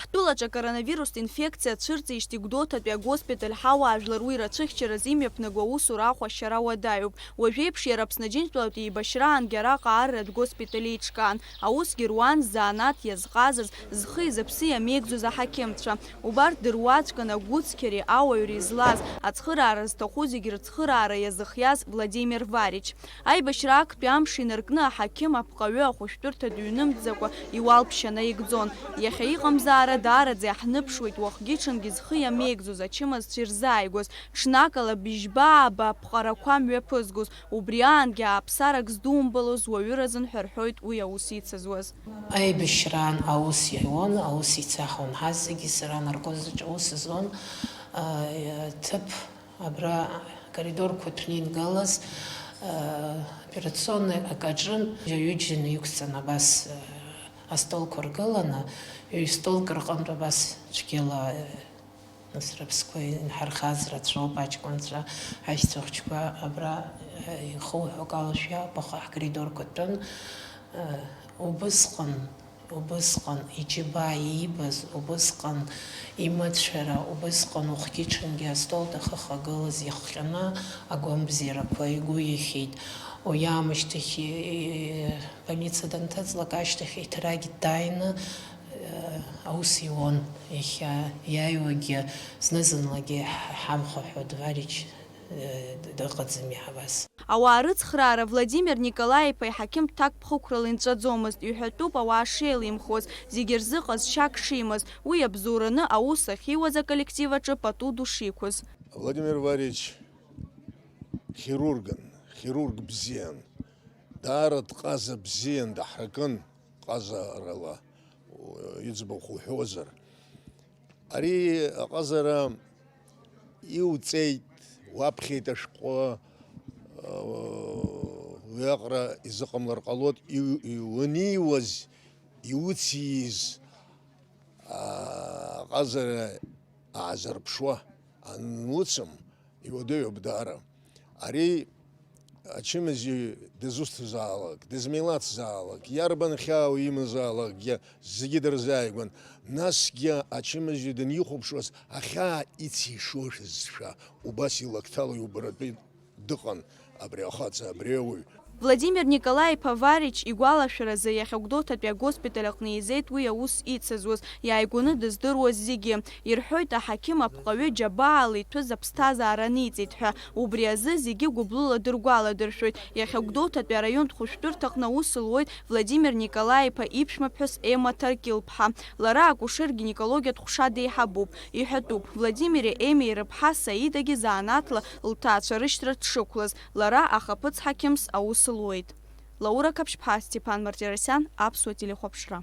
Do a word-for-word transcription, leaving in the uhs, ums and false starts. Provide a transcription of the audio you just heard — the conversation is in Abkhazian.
Ҳтәылаҿы акоронавирустә инфекциа цәырҵижьҭеи Гәдоуҭатәи агоспиталь ҳауаажәлар уи рацәыхьчараз имҩаԥнаго аусура ахәашьара уадаҩуп. Уажәеиԥш иара Аԥсны Аџьынџьтәылатәи еибашьраангьы араҟа арратә госпиталь еиҿкаан. Аусгьы руан ззанааҭ иазҟазаз, зхи зыԥси иамеигӡоз аҳақьымцәа. Убарҭ дыруаӡәкын агәыцқьареи ауаҩреи злаз, ацхыраара зҭаху зегь рыцхыраара иазыхиаз Владимир Варич. Аибашьра актәи амш инаркны аҳақьым апҟаҩы ахәышәтәырҭа дыҩнымҵӡакәа иуалԥшьа наигӡон. Иахьа иҟамзаара даараӡа иаҳныԥшуеит, уахгьы-ҽынгьы зхы иамеигӡоз ачымазцәа ирзааигәаз, ҽнакала быжьба-ааба аԥҟарақәа мҩаԥызгоз, убри аангьы ааԥсарак здумбалоз уаҩы разын ҳәа рҳәоит уи аус ицызуаз. Аибашьраан аус иуан, аус ицаҳауан, ҳазегьы сара анаркоз аҿы аус зуан, а, ҭыԥ абра акоридорқәа ҭәны ингалаз, а, операционный акаҿын, ҩыџьа иқәҵан абас, а, астолқәа ргыланы, ҩ-столк рҟынтә абас цәгьала, а, Нас рыԥсқәа инҳархаз рацәоуп, аҷкәынцәа, аишьцәа хәыҷқәа абра, э, ихуҳәо акалашәа иаауп, аха ҳкоридорқәа тәын, э, убысҟан, убысҟан иџьабаа иибаз, убысҟан имыцәара, убысҟан уахгьы-ҽынгьы астол дахьыхагылаз ихҟьаны агәамбзиарақәа игәы иахьеит. Уи аамышьҭахь, э, больница данҭыҵлак ашьҭахь еиҭарагь дааины, Аус иуан, иахьа иааиуагьы, зны-зынлагьы ҳамхаҳәо Дварич, э, дыҟаӡами абас. Ауаа рыцхраара Владимир Николаи-иԥа иҳақьым ҭакԥхықәрала инҵәаӡомызт, иҳәатәуп ауаа шеилимхуаз, зегьы рзы ҟазшьак шимаз, уи иабзоураны аус ахьиуаз аколлектив аҿы пату ду шиқәыз. Владимир Варич хирургын, хирург бзиан, даара дҟаза бзиан, даҳракын. Ҟазарала иӡбахә уҳәозар. Ари аҟазара иуҵеит, уаԥхьеит ашәҟәы, уиаҟара изыҟамлар ҟалоит, иу-, иу-, уаниуаз, иуциз, аҟазара аазырԥшуа ануцым, иуадаҩуп даара. Ари ачымазаҩ дызусҭазаалак, дызмилаҭзаалак, иарбан хьаау имазаалакгьы зегьы дырзааигәан. Насгьы ачымазаҩ данихәаԥшуаз, ахьаа ицишозшәа, убас илакҭала иубаратәы дыҟан абри ахаҵа, абри ауаҩ. Владимир Николаи-иԥа Варич игәалашәаразы, иахьа Гәдоуҭатәи агоспиталь аҟны еизеит уи аус ицызуз, иааигәаны дыздыруаз зегьы. Ирҳәоит, аҳақьым апҟаҩы џьабаала иҭәыз аԥсҭазаара аниҵеит ҳәа. Убри азы зегьы гәыблыла дыргәаладыршәоит. Иахьа Гәдоуҭатәи араионтә хәышәтәырҭаҟны аус луеит Владимир Николаи-иԥа иԥшәмаԥҳәыс Емма Ҭаркьыл-ԥҳа. Лара акушер-гинекологиатә ҟәша деиҳабуп. Иҳәатәуп, Владимири Емеи рыԥҳа Саидагьы занааҭла лҭаацәа рышьҭра дшықәлаз, лара ахаԥыц ҳақьымс аус луеит. Лаура Қаԥшьԥҳа, Степан Мартиросиан, Аԥсуа телехәаԥшра.